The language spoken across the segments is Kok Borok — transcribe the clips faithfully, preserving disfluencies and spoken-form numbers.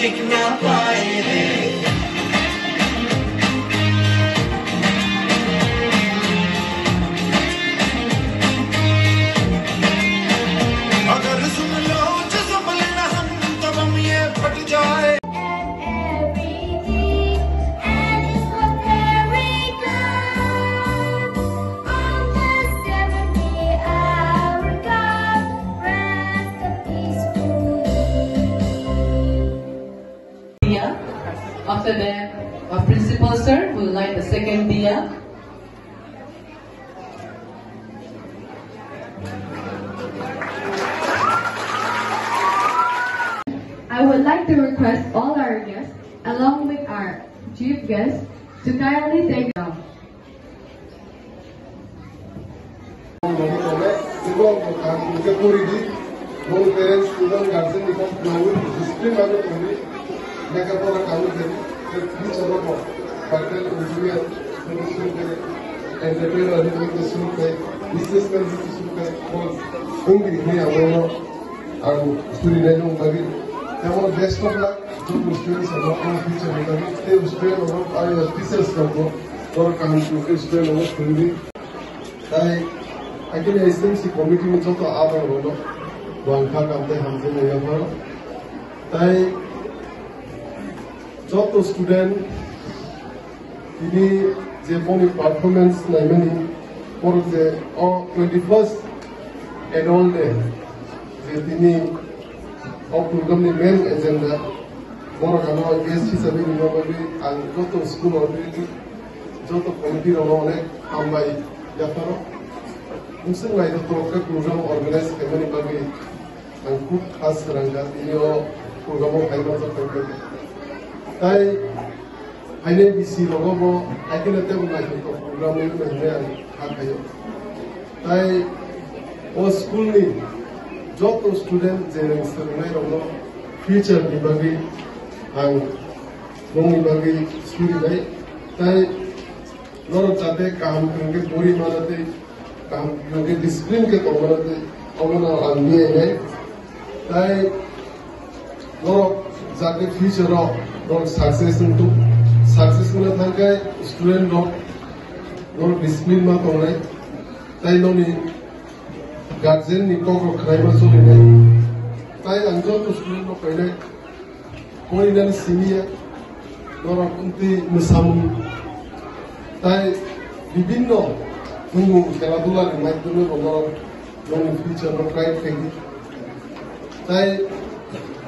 अगर सुन लो जज्म लेना हम, तब हम ये फट जाए। And everything, and it's not very good. On the seventh day, our God rest peacefully. Diya. After that, our principal sir will light the second diya. I would like to request all our guests, along with our chief guest, to kindly take down. Parents, student, guardian ni kok nangwi discipline bagwi tongwi lekha pora kangwi tongwi, tei future o bo doctor, engineer, entertainer, businessman, wngdi hinwi ang bono ang suri nai nung bagwi. Tei best of luck. Joto students rok ang future ni bagwi tei student rok ang teachers rok bo borok kaham khe student rok phwrwngdi. Tai hakhe S M C committee ni joto adong rok no bo ang kha kam tei hamjakmung yapharo. Tai joto student tini je boni performance naimani, borok je o twenty first annual day je tini o program ni main agenda, borok ano guest hisabe rwna bagwi ang joto school authority, joto committee rokno onek hambai yapharo. Bwswk naithotok khe program organize khaimani bagwi ang khub khas swrangkha, tini o program o phai manjak kha. Tai phainai bisi rogo bo haikhe tebo naithotok program wngwi manya ang kha khaio. Tai o school ni joto student je rwng swrwngnai rokno future ni bagwi ang bongni bagwi suri bai. Tai norok jate kaham kwrwng khe pori mano tei kaham kwrwng khe discipline khe tong mano tei omono ang liya nai. Tai norok jate future o norok success wngthok, success wngna thangkhe student rok norok discipline ma tongnai, tai noni guardian ni kok rok khwnaima cholinai. Tai ang joto student rok khainai porinani simi ya, norok wngtwi mwsamung tai bibinno thwngmung khela dula ni maidhyame bo norok nongni future no bright khaidi. Tai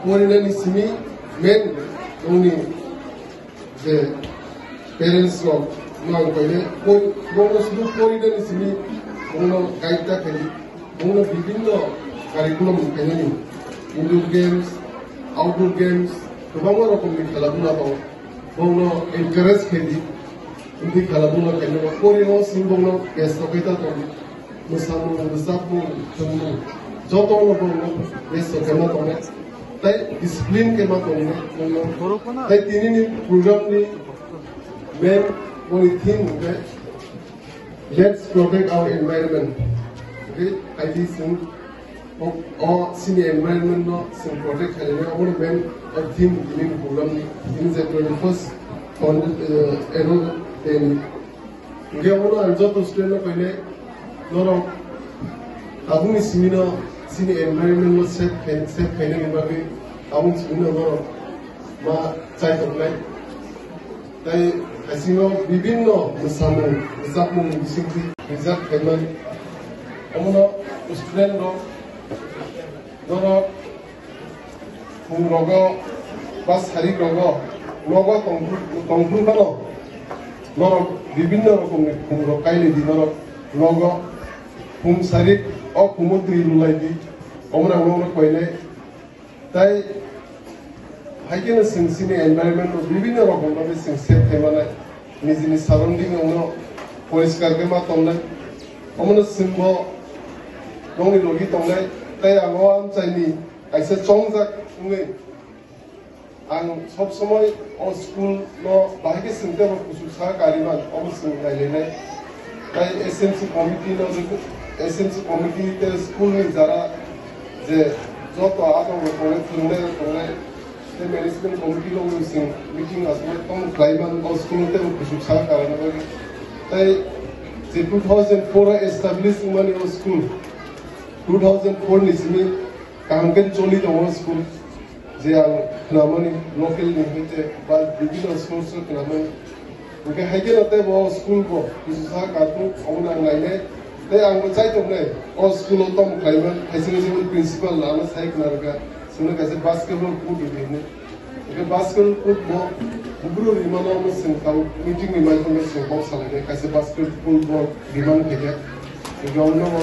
porinani simi main nongni je parents rok no ang khainai, pori-, bono sudu porinani simi bono guide ta khaidi. Bono bibinno curriculum khainani, indoor games, outdoor games, kwbangma rokomni khela dula tongo. Bono encourage khaidi, wngtwi khela dula khainani. Pori o simi bono best khe ta tongo. Mwsamung, rwchapmung, thwngmung, jotono bono best khe ma tongnai. Tai discipline khe ma tongnai, bono. Tai tinini program ni main boni theme hwnkhe Let's protect our environment. Okay, I think chwng o, o chini environment no chwng protect khainai, omo no main theme tini ni program ni, tini je twenty first foundation, eh, annual day ni. Hwnkhe omo no ang joto student no khainai, norok tabukni simi no chini environment no save khai, save khainani bagwi tabuk simi no norok ma chai tongnai. Tai haisingo bibinno mwsamung, rwchapmung bisingtwi rijak khaimani. Omono student rok, norok khum rogo ba sarik rogo, nogo tongphru, tongphru phano norok bibinno rokomni khum rok kailai di, norok nogo khum sarik o khumo twi lulai di, omono ang norok koinai. Tai hai kheno chwng chini environment no bibinno rokom bai chwng save khai manai, nijini surrounding no poriskar khe ma tongnai. Omono chwngbo nongni logi tongnai, tai ang o amchaini kaisa chongjak wngwi ang sob somoi o school no bahai khe chwng tebo kuchuk sa kariman, obo chwng nailainai. Tai S M C committee no, S M C committee tei school ni jara je joto adong rok tongnai, phwrwngnai rok tongnai, Management committee rok ni sing meeting aswk tong khlai man o school tei o kusuk sa karana bagwi. Tai je two thousand four o establish wngmani o school, two thousand four ni simi kaham khe choli tongo school. Je ang khnamani local ni hwnkhe ba bibino source o khnamani. Hwnkhe hai kheno tei bo school bo kususa karthuk omono ang nainai. Tei ang bo chai tongnai o school o tong khlaiman, hai sini sini principal ano sai khna rwkha, chwngno kaisa basketball court rwdi hwnwi. Hwnkhe basketball court bo bubru rimano omo chwng tao meeting ni maikhongo chwng kok salainai, kaisa basketball bo rimani phaikha. Hwnkhe omono bo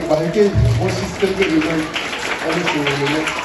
bahai khe bo system khe rimani omo chwng rimani.